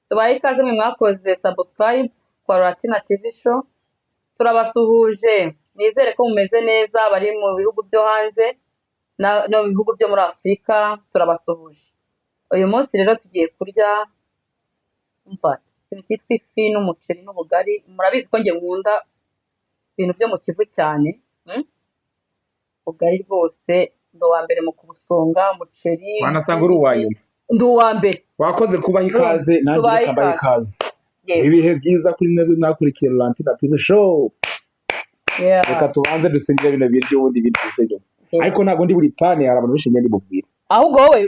Tubahe ikaze mwe mwakoze subscribe kwa Latina TV Show. Turabasuhuje, nizere ko mumeze neza, bari mu bihugu byo hanze no mu bihugu byo muri Afurika, turabasuhuje. Uyu munsi rero tugiye kurya, umva, ikintu cyitwa ifi n'umuceri n'ubugari. Murabizi ko njye nkunda ibintu byo mu Kivu cyane. Ubugari rwose ndi uwa mbere mu kubusonga, umuceri. Wanasanga uri uwa nyuma. Ndi uwa mbere. Wakoze kubaha ikaze, nanjye Tubahe reka mbahe ikaze. ikaze. Yego. Ibihe byiza kuri mwebwe mwakurikiye Latina TV Show. Reka tubanze dusingire bino biryo, ubundi ibindi bize nyuma. Ariko ntabwo ndi buri pane, hari abantu benshi ngenda bubwire. Ahubwo wowe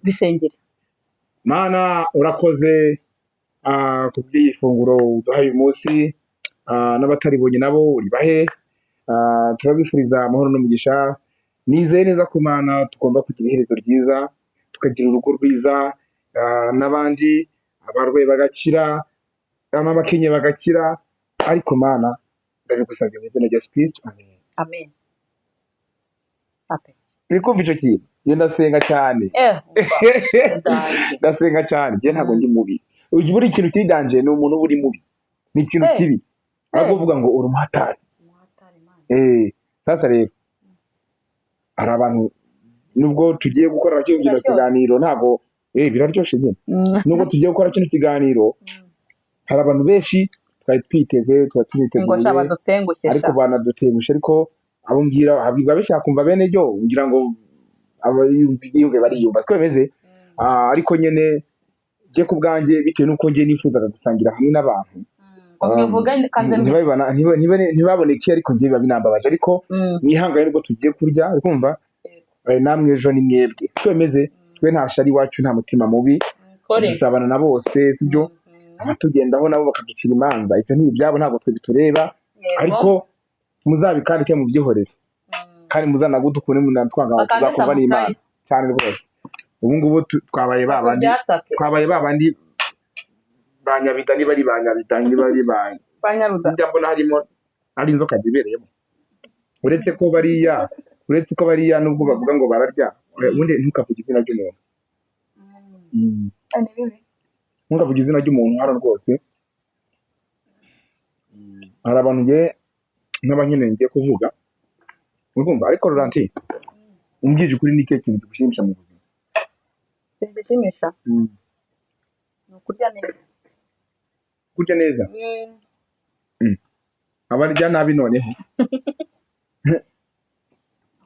bisengere. Mana, urakoze ku bw'iyi funguro uduhaye uyu munsi, n'abataribonye nabo uribahe. Turabifuriza amahoro n'umugisha. Nizeye neza ko, Mana, tugomba kugira iherezo ryiza, tukagira urugo rwiza, n'abandi abarwayi bagakira, n'abakenye bagakira. Ariko Mana, ndabigusabye mu izina rya Yesu Kristo, amen. Amen. Amen. Uri kumva icyo kintu? Njye ndasenga cyane. Umva, ndaje. Ndasenga cyane, njye ntabwo ndi mubi. Buri kintu kiri danger ni umuntu uba uri mubi, ni ikintu kibi ahubwo uvuga ngo uri umuhatari. Umuhatari, Mana. Sasa rero hari abantu, nubwo tugiye gukora kino Biraryoshye. kiganiro, ntabwo biraryoshye nyine. Nubwo tugiye gukora kino kiganiro, hari abantu benshi twari twiteze, twari Ngo tuniteguye, sha badutengushye ariko sha. Banadutengushye. Ariko abo mbwira biba bishaka kumva bene ryo, ngira ngo abayumve bariyumva, siko bimeze. Ariko nyene njye ku bwanjye, bitewe n'uko njye nifuzaga gusangira hamwe n'abantu, Ubivuge kanze. ntibaboneke, ariko njye biba binambabaje. Ariko mwihangane, nubwo tugiye kurya, uri kumva? Namwe ejo ni mwebwe, siko bimeze. Twe nta shari iwacu, nta mutima mubi. Kore. Dusabana na bose, sibyo? Abatugendaho nabo bakaducira imanza, ibyo ni ibyabo, ntabwo twe bitureba. Ariko muzabikande cyangwa mubyihorere, kandi muzanagudukunde, munatwanga, Bakande tuzakumva n'Imana. Subscribe. Cyane rwose. Ubu ngubu twabaye ba bandi Tubyatake. twabaye ba bandi ba Nyabida, niba ari ba Nyabida, niba ari ba Banyaruda. Sinjya mbona harimo ari inzoka zibereyemo, uretse ko bariya nubwo bavuga ngo bararya, ubundi ntukavuge izina ry'umuntu. Ni bibi. Ntukavuge izina ry'umuntu hano rwose. Hari abantu ngiye nk'aba nkeneye ngiye kuvuga, urumva? Ariko Laurent, umbwije ukuri, ni ikihe kintu kigushimisha mu buzima? Ikintu gishimisha ni ukurya neza. Kurya neza? Abarya nabi noneho?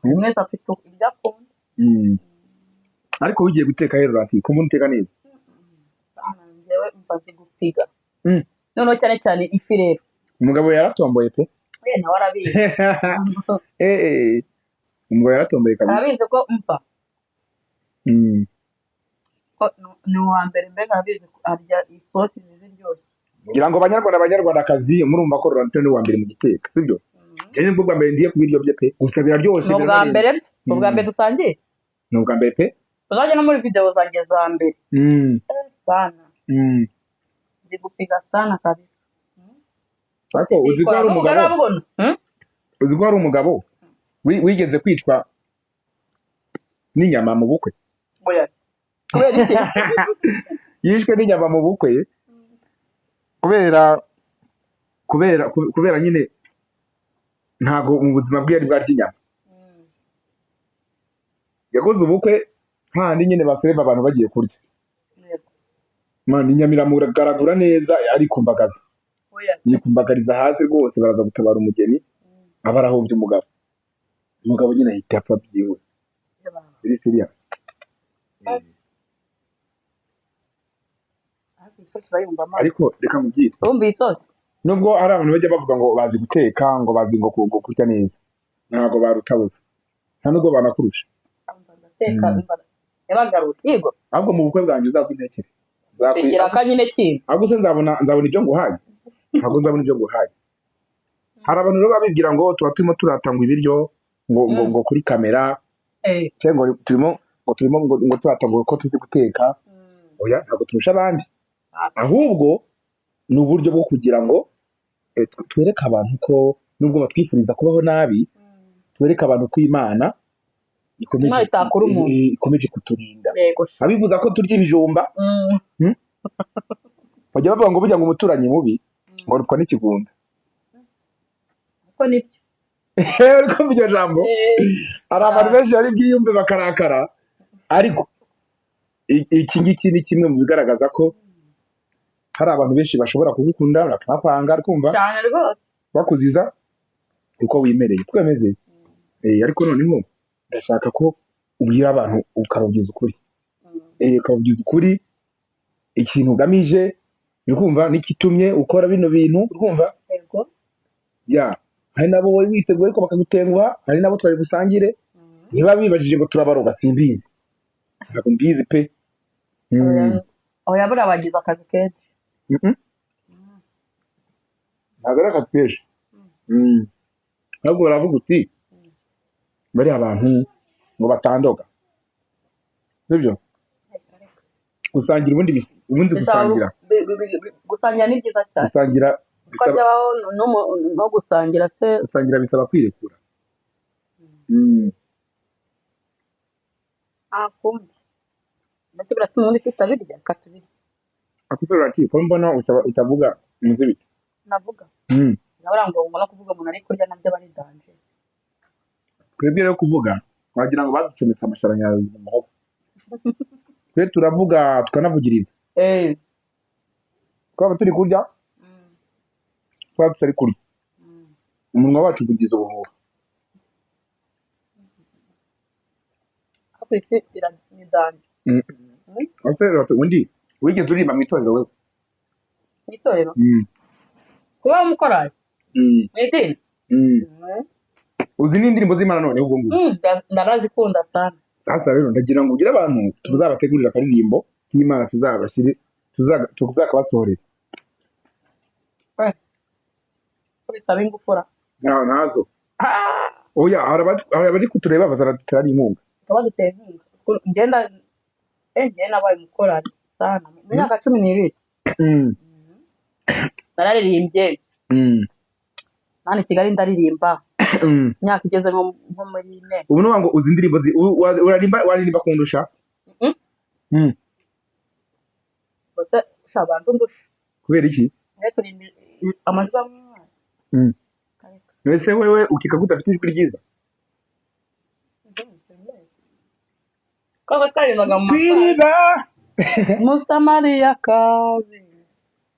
Buri wese afite ibyo akunda. Ariko ugiye guteka rero, Laurent, ko mbona uteka neza? Njyewe mba nzi gupiga. Noneho cyane cyane ifi rero. Umugabo yaratomboye pe. We nawe arabizi. Umugabo yaratomboye kabisa. Arabizi ko mva ko ni uwa mbere, mbega arabizi ko arya isosi nziza iryoshye. Ngira ngo Banyarwanda, Banyarwandakazi, murumva ko Laurent ni uwa mbere mu giteka, sibyo? Njye nibwo bwa mbere ngiye ku biryo bye pe, gusa biraryoshye. Ni ubwa Biranarenze. mbere byo, si ubwa mbere dusangiye. Ni ubwa mbere pe. Uzajya no muri video zanjye za mbere. Sana. Nzi gupiga sana kabisa. Ariko uzi ko hari umugabo Urabubona? Uzi ko hari umugabo wigeze kwicwa n'inyama mu bukwe? Oya, kubera iki? Yishwe n'inyama mu bukwe kubera nyine ntabwo mu buzima bwe yari bwarya inyama. Yakoze ubukwe handi nyine basereva abantu bagiye kurya. Man, inyama iramugaragura neza, arikumbagaza. Oya. Yikumbagariza hasi rwose, baraza gutabara umugeni, aba arahombye umugabo. Umugabo nyine ahita apfa byihuse, biri serious. Hafi isosi urayumva amazi. Ariko reka mubwire. Urumva iyi sosi? Nubwo hari abantu bajya bavuga ngo bazi guteka, ngo bazi ngo kurya neza, ntabwo baruta wewe, nta nubwo banakurusha. Ndateka. Yabagarura yego. Ahubwo mu bukwe bwanjye uzaza untekere. Tekera nyine kintu. Ahubwo se nzabona ibyo nguhaye? Ntabwo nzabona ibyo nguhaye. Hari abantu rero babibwira ngo tuba turimo turatanga ibiryo ngo ngo kuri kamera, cyangwa ngo turimo ngo turata ngo ko tuzi guteka. Oya, ntabwo turusha abandi, ahubwo ni uburyo bwo kugira ngo twereke abantu ko nubwo batwifuriza kubaho nabi, twereke abantu ko Imana ikomeje Imana itakura umuntu. Ikomeje kuturinda. Yego sha. Abivuza ko turya ibijumba. Bajya bavuga ngo burya ngo umuturanyi mubi ngo arutwa n'ikigunda. Kuko nibyo. Uri kumva iryo jambo? Eh, hari abantu cyane. benshi bari bwiyumve bakarakara, ariko iki ngiki ni kimwe mu bigaragaza ko hari abantu benshi bashobora kugukunda bakanakwanga, kumva Cyane rwose. bakuziza uko wimereye. Twemeze. Ariko noneho ndashaka ko ubwira abantu, ukababwiza ukuri. Ukababwiza ukuri ikintu ugamije, uri kumva, n'igitumye ukora bino bintu, uri kumva? Yego. Ya, hari nabo wari witeguye ariko bakagutenguha, hari nabo twari busangire niba bibajije ngo turabaroga, simbizi, ntabwo mbizi pe. Oya, buriya bagize akazi kenshi. Ntabwo ari akazi kenshi. Ahubwo baravuga uti bariya bantu ngo batandoga, sibyo? Gusangira ubundi ubundi Bisaba gusangira gusangira ni byiza cyane. Gusangira Kuko bisaba hajyaho no gusangira se. Gusangira bisaba kwirekura. Nta kundi, ndetse biratuma ubundi tutabirya, reka tubirye. Akuse ati ko mbona utavuga muzibite. Navuga ndabona ngo no kuvuga umuntu ari kurya nabyo aba ari danger. Twebwe rero kuvuga wagira ngo baducometse amashanyarazi mu muhogo. Twe turavuga tukanavugiriza. Twaba turi kurya, twaba tutari kurya, umunwa wacu uvugiza ubuhuha. Ariko ifi ni danger. Ese rero ubundi wigeze uririmba mu itorero wewe? Mu itorero? Kuba umukorari mu idini? Uzi n'indirimbo z'Imana none ubwo ngubwo? Ndarazikunda sana. Sasa rero ndagira ngo ugire abantu tuzabategurira akaririmbo k'Imana, tuzabashyire, tuzakabasohorera. Ko bisaba ingufura. Ntazo. Ah! Oya, hari abari kutureba bazanadutera n'inkunga. Tukaba dutera inkunga. Ngenda njye nabaye umukorari sana mu myaka 12. Nararirimbye. Nani, i Kigali ndaririmba. Imyaka igeze nko muri 4. Ubu nuvuga ngo uzi indirimbo urarimba, waririmba kundusha? Mm. Gusa sha banza undusha. Kubera iki? Mwe turimba amajwi amwe. Ariko Ese wewe ukeka ko udafite ijwi ryiza? Koko twaririmbaga mu makorari. Kwiriba. Musamariyakazi.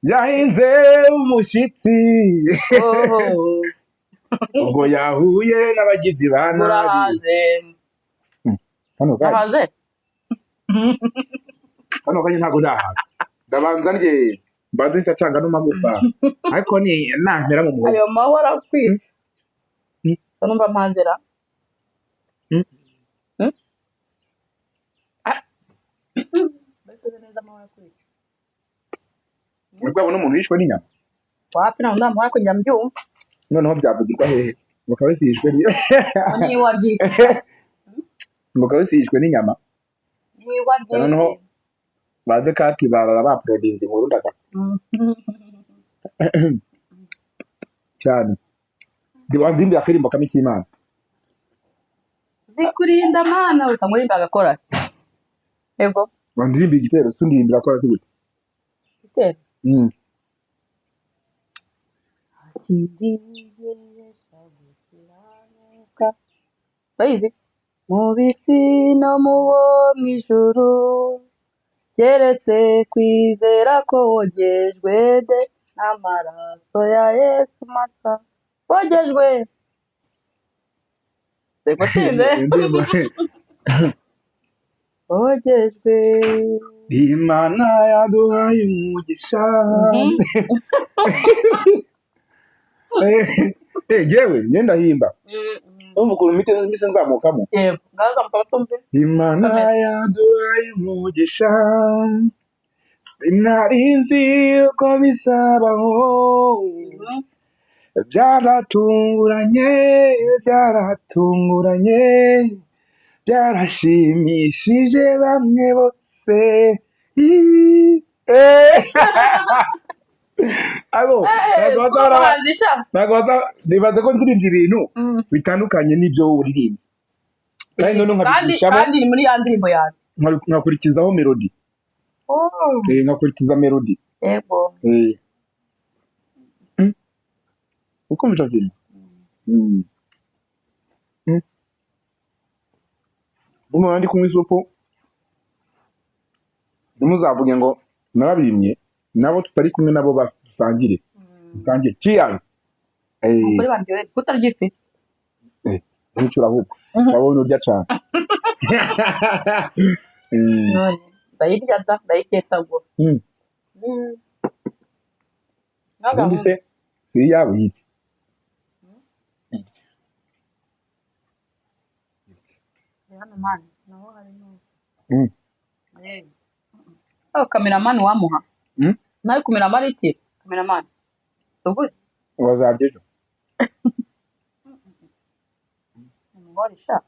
Yahinze umushyitsi. Oh. Ubwo yahuye n'abagizi ba nabi. Urahaze. Kano kanya. Urahaze. Kano kanya ntabwo ndahaga, ndabanza ndye, mbanze ncacanga n'amagufa, ariko ni nampera mu muhogo. Ayo mahoro arakwica. Numva mpazera. Ah. Mbese neza amahoro arakwica. Uri bwabona umuntu yishwe n'inyama? Wapi, ntabwo ndamuha, ariko njya mbyumva. Noneho byavugirwa hehe ngo kabese yishwe Ngo niba ryitwa ngo kabese yishwe n'inyama? Niba ryitwa. Noneho ba Dekati barara baporodinze inkuru ndagasa cyane. Wandirimbiye akaririmbo kamwe k'Imana. Zikurinda Mana, ukamurimba agakora. Yego. Wandirimbiye igitero se, undirimbira ko arazi gute? Igitero. Akigeresha gukiranuka. Urayizi? Mu bisi no mu bo mu ijuru, keretse kwizera ko wogejwe de n'amaraso ya Yesu masa, wogejwe. Seko tsinze. Indirimbo Wogejwe. Imana yaduhaye umugisha. Jewe njye ndahimba. Urumva ukuntu mpise nzamukamo? Yego, ngaza mukaba tumve. Imana Komeza. yaduhaye umugisha, sinari nzi ko bizabaho. Byaratunguranye, byaratunguranye, byarashimishije bamwe bose. Abo ntabwo bazahora Umuhanzi sha. Ntabwo baza nibaza ko ndirimbye ibintu bitandukanye n'ibyo wowe uririmbye, kandi noneho Kandi nkabigishamo kandi ni muri ya ndirimbo yawe. Nkakurikizaho melody. Oh, Nkakurikiza melody. Yego. Eh. Mm. Ukumva icyo kintu? Mm. Mm. Umuntu ndi kunywa isupu, ntimuzavuge ngo narabimye, nabo tutari kumwe nabo dusangire. Dusangire, cheers. Kuri baryohe kutarya ifi. Ntucure ahubwo. Mhm. Wabonye urya cyane. None ndayirya da, ndayiketagura. Ubundi se si iyawe, yirya. Hano mani naho hari nuzi. Oh, cameraman wamuha. Nawe kumera amariti, cameraman. Ubu Wazarya ejo. umugore sha.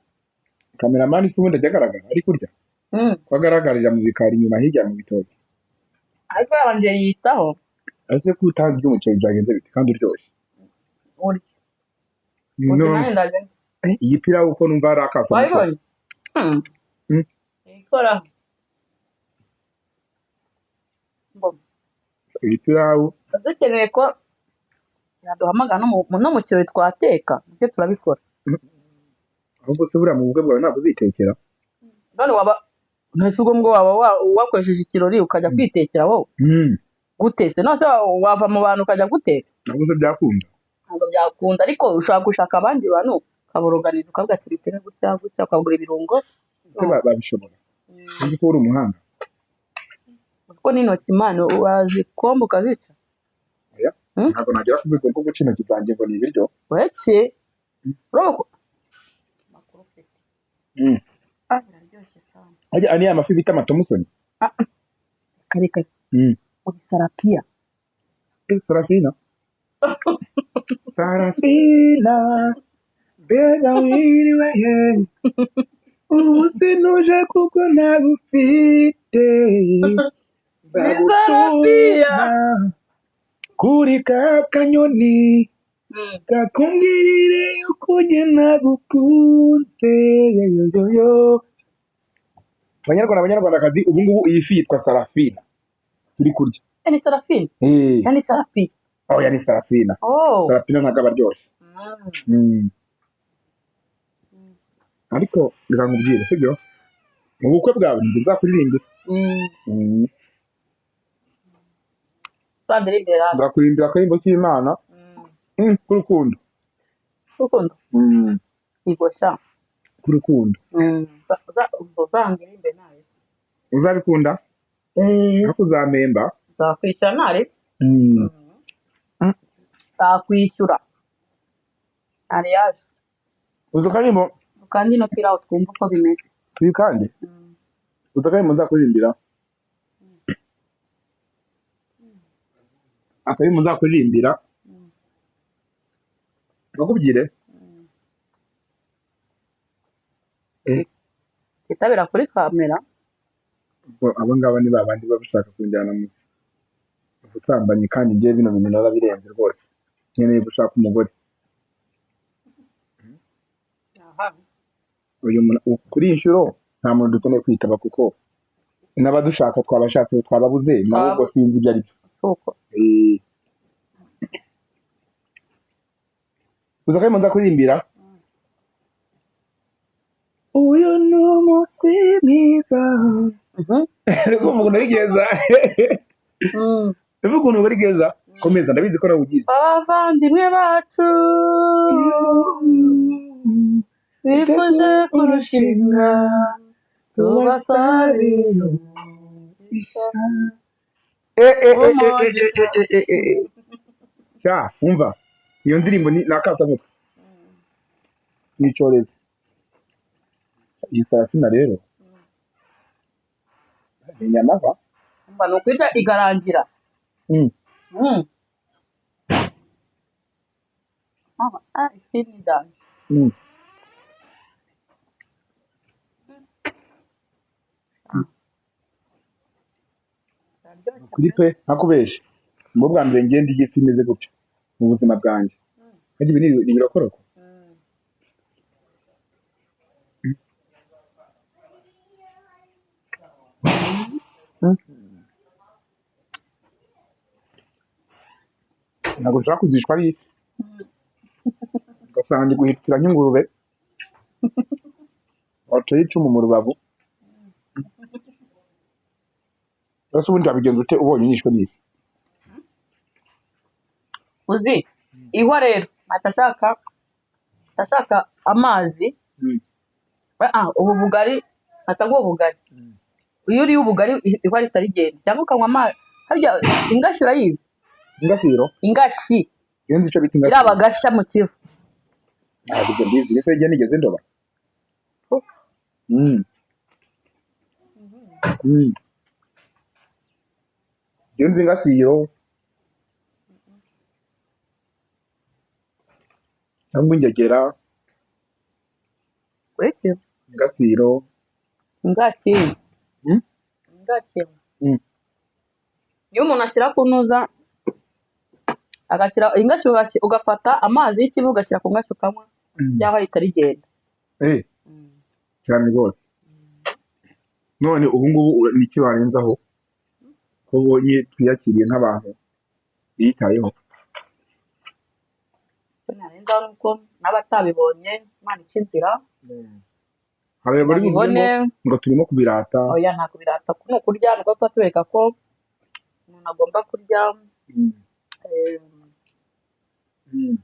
Cameraman se ubundi ajya agaragara ari kurya? Ko agaragarira mu bikari inyuma hirya mu bitoki. Ariko yabanje yitaho. Ese ko utarya umuceri byagenze bite kandi uryoshye? Urya. No. Urya nanjye ndaje. Iyi pilawu uko numva ari akasa. Wayibonye? Ikoraho. Mbona. Iyi pilawu Dukeneye ko yaduhamagara no mu kirori twateka, ibyo turabikora. Ahubwo se buriya mu bukwe bwawe ntabwo uzitekera? None waba ntese ubwo ngo waba wakoresheje ikirori ukajya kwitekera wowe? Gute se? None se wava mu bantu ukajya guteka? Ntabwo se byakunda? Ntabwo byakunda, ariko ushobora gushaka abandi bantu ukabaroganiza, ukavuga ati bitene gutya gutya, ukagura ibirungo. Ese babishobora? Uzi ko uri umuhanga. Kuko n'intoki Imana wazikomba ukazica. Oya. Ntabwo nagera ku rwego rwo guca intoki zanjye ngo ni ibiryo. Uretse urabona ko amakuru ufite. Ah, biraryoshye sana. Harya aya ni ya mafi bita amatomusoni? Kare kare. Uri sarapiya. Sarafina. Sarafina, mbega wiriwe he? Ubu sinuje kuko ntagufite. Sarapiya. Nzagutuma kuri ka kanyoni kakumbwirire yuko njye nagukunze. Yoyoyo. Banyarwanda, banyarwandakazi, ubu ngubu iyi fi yitwa Sarafina turi kurya. Ni sarafina? Eh. Ni sarapiya. Oya, ni Sarafina. Oh. Sarafina ntabwo aba aryoshye. Ariko reka nkubwire, sibyo? Mu bukwe bwawe njye nzakuririmbira. Uzandirimbira. Nzakuririmbira akaririmbo k'Imana, k'urukundo. Urukundo. Yego sha. K'urukundo. Uzandirimbe nawe. Uzabikunda? Ariko uzampemba. Nzakwishyura ntare. Nzakwishyura. Ntare yaje. Uzi akaririmbo? Kandi ino pilawu twumva uko bimeze. Turi kandi uzi akaririmbo nzakuririmbira? Akaririmbo nzakuririmbira, nakubwire. Kitabira kuri kamera. Ubwo abo ngabo ni ba bandi baba bashaka kunjyana mu busambanyi, kandi njyewe bino bintu narabirenze rwose, nkeneye gushaka umugore. Uyu kuri iyi nshuro nta muntu dukeneye kwitaba, kuko n'abadushaka twabashatse twababuze, nabo ubwo sinzi ibyo ari byo. Uko. Uzi akaririmbo nzakuririmbira? Uyu ni umunsi mwiza. Ariko ukuntu ari keza. Urumva ukuntu ari keza? Komeza, ndabizi ko nawe ugize. Abavandimwe bacu bifuje kurushinga, tubasabire umugisha. Sha, umva iyo ndirimbo ni akasamutwe, ni icyorezo. Iyi Sarafina rero ni inyamahwa. Umva, ni ukwirya igarangira. Ah, ifi ni danger. Kuri pe, ntakubeshe, nibwo bwa mbere ngiye ndya ifi imeze gutya mu buzima bwanjye. Harya ibi ni ibirokoroko? Ntabwo nshaka kuzishwa ari ifi, ugasanga ndi guhitira nk'ingurube wateye icumu mu rubavu. Ese ubundi wabigenza ute ubonye unyishwe n'ifi? Uzi ihwa rero, mpita ashaka amazi. Ubu bugari mpita nguha ubugari. Iyo uriye ubugari ihwa ritarigenda, cyangwa ukanywa amazi. Harya ingashi urayizi? Ingasiro? Ingashi. Iyo nzi icyo bita iriya ingasiro. Bagasha mu Kivu. Ntabwo ibyo mbizi. Ese njye nigeze ndoba? Iyo nzi ingasiro cyangwa ingegera. Uretse Ingasiro. Ingashi. Ingashi. Iyo umuntu ashyira ku ntuza, agashyira ingashi, ugafata amazi y'Ikivu ugashyira ku ngashi ukanywa, cyangwa rihita rigenda. Cyane rwose. None ubu ngubu ni iki warenzaho, ko ubonye twiyakiriye nk'abantu biyitayeho? Narenzaho nuko n'abatabibonye, Imana ica inzira Hari abari buvuge ngo babibone. Ngo turimo kubirata. Oya, nta kubirata, ni ukurya, ni uko tuba tubereka ko umuntu agomba kurya.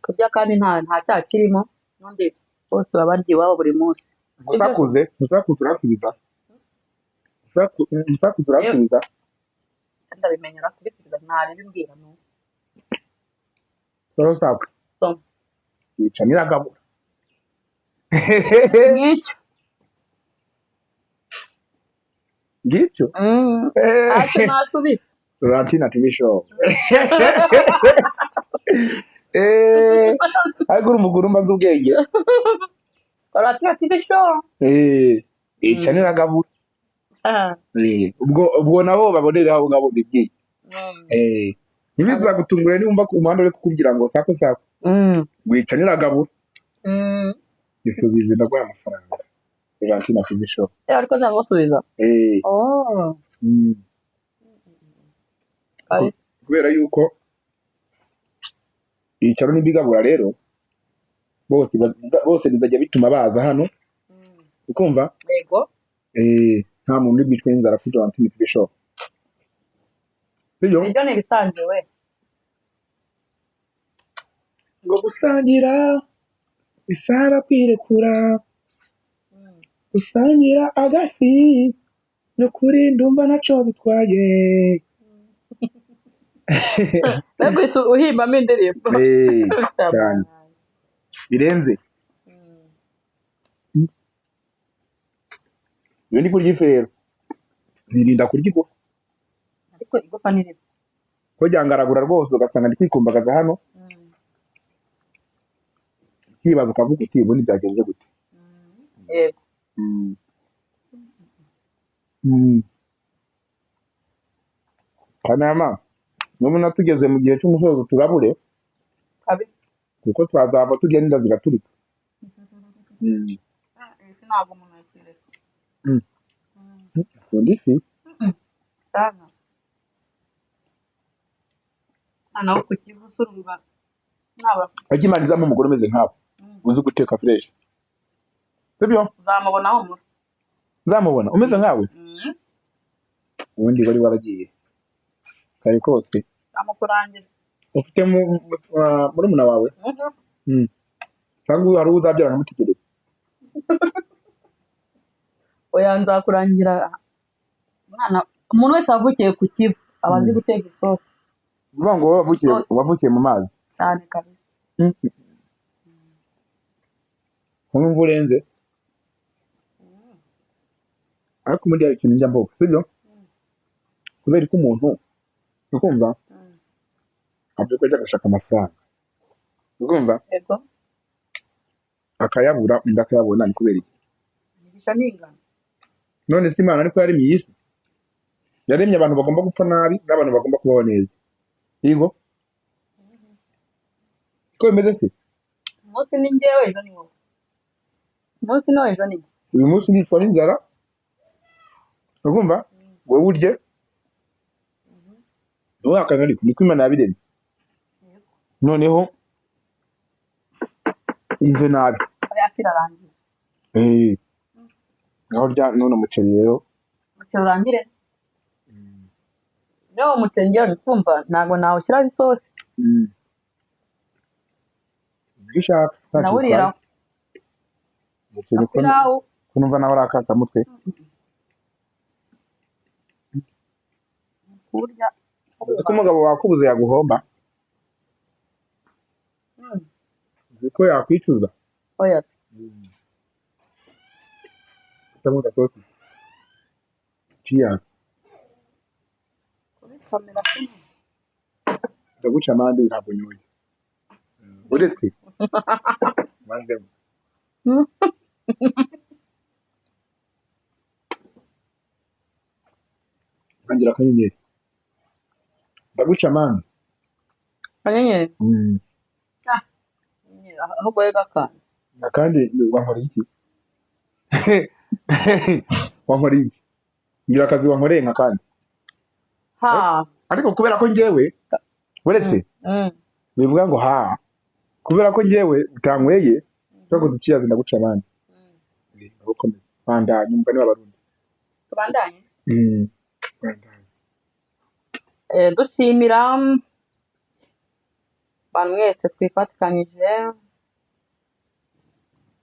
Kurya kandi nta cyaha kirimo, n'undi bose baba barya iwabo buri munsi. Musakuze, musakuze urasubiza. Musakuze urasubiza. Ndabimenyera kubisubiza, ntabimbwira no. Soro sakwe. So, Yica niragabura. Ngicyo. Ngicyo. Ntacyo nasubiza. Latina TV show. Ariko uri umuguru mba nzi ubwenge. Latina TV show. Yica niragabura. Ubwo nabo babonera aho ngabo bibwiye. Ntibizagutungure niwumva ku muhanda uri kukubwira ngo sako sako. Wica niragabura. Isubize ndaguha amafaranga. Latina TV show. Ariko nzagusubiza. Oh. Kubera yuko iyicaro n'ibigabura rero bose bizajya bituma baza hano. Ukumva? Yego. Nta muntu uri bwicwe n'inzara kuri Latina TV show. Sibyo? Ibyo ni ibisanzwe we. Ngo gusangira bisaba kwirekura, gusangira agafi ni ukuri ndumva ntaco bitwaye. Mbega uhise uhimbamo indirimbo. Cyane birenze. Iyo ndi kurya ifi rero nirinda kurya igufa. Ariko igufa ni ribi. Ko ryangaragura rwose, ugasanga ndi kwikumbagaza hano, ukibaza ukavuga uti ubundi byagenze gute? Yego. Kanama nubona tugeze mu gihe cy'umusozo turabure. Kabisa. Kuko twazava turya n'inda zigaturika. Ifi ntabwo umuntu yakireka. Ukunda ifi? Sana. Noneho ku Kivu urumva naba Ariko Imana izampa umugore umeze nkawe, uzi guteka fresh, sibyo? Uzamubona humura. Nzamubona umeze nkawe? Ubundi wari waragiye kare kose. Nzamukurangira. Ufite murumuna wawe? Mhm. Cyangwa hari uwo uzabyara nkamutegereza? Oya, nzakurangira umwana. Umuntu wese wavukiye ku Kivu aba azi guteka isosi. Uvuga ngo wowe Isosi. wavukiye mu mazi? Cyane kabisa. Nkumva urenze. Ariko ubundi hari ikintu njya mvuga, sibyo? Kubera ko umuntu ukumva abyuka ajya gushaka amafaranga, ukumva Yego. akayabura, undi akayabona, ni kubera iki? Imigisha ni ingano. None se Imana ariko yaremye iyi si, yaremye abantu bagomba gupfa nabi n'abantu bagomba kubaho neza, yego? Siko bimeze se? Umunsi ni njyewe, ejo ni wowe. Umunsi ni wowe, ejo ni njye. Uyu munsi ndicwa n'inzara, urumva, wowe urye, ntuhakane, ariko niko Imana yabiremye. Yego. Noneho imve nabi. Oya, kirarangiye. Eh, ngaho rya none umuceri rero. Umuceri urangire. Niba umuceri ngewe ndi kumva ntabwo nawushyiraho isosi. Ibyo ushaka ntacyo Nawurira bitwaye. Umuceri ko pilawu. ko numva nawe ari akasamutwe. Kurya. Uzi ko umugabo wakubuze yaguhomba? Uzi ko yakwicuza? Oya. Cyangwa agasosi. Cheers. Kuri kamera kimwe. Ndaguca amande, ntabwo nyoye. Uretse manze. Ntangira akanyenyeri. Ndaguca amande. Akanyenyeri. Ah, akanyenyeri, ahubwo reka akantu. Kandi wankoreye iki? Wankoreye iki? Ngira akazi wankoreye nka kandi. Ha. Ariko kubera ko njyewe uretse bivuga ngo ha, kubera ko njyewe utanyweye, twakoze cheers, ndaguca amande. Ndagukomeza. Bandanya umugani w'Abarundi. Tubandanye. Bandanya. Dushimira abantu mwese twifatikanyije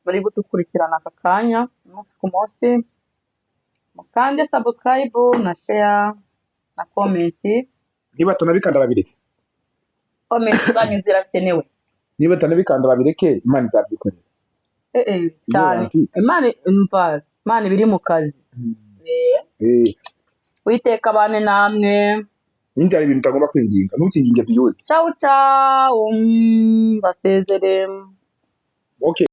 muri gudukurikirana aka kanya umunsi ku munsi. Mukande subscribe na share na comment. Niba atanabikanda babireke. Comment zanyu zirakenewe. Niba atanabikanda babireke, Imana izabyikorera. Cyane. Aunty. Imana, umva, Imana ibiri mu kazi. Uwiteka abane namwe. Ninjye hari ibintu utagomba kwinginga, ntukinginge views. Ciao ciao. Basezere. Okay.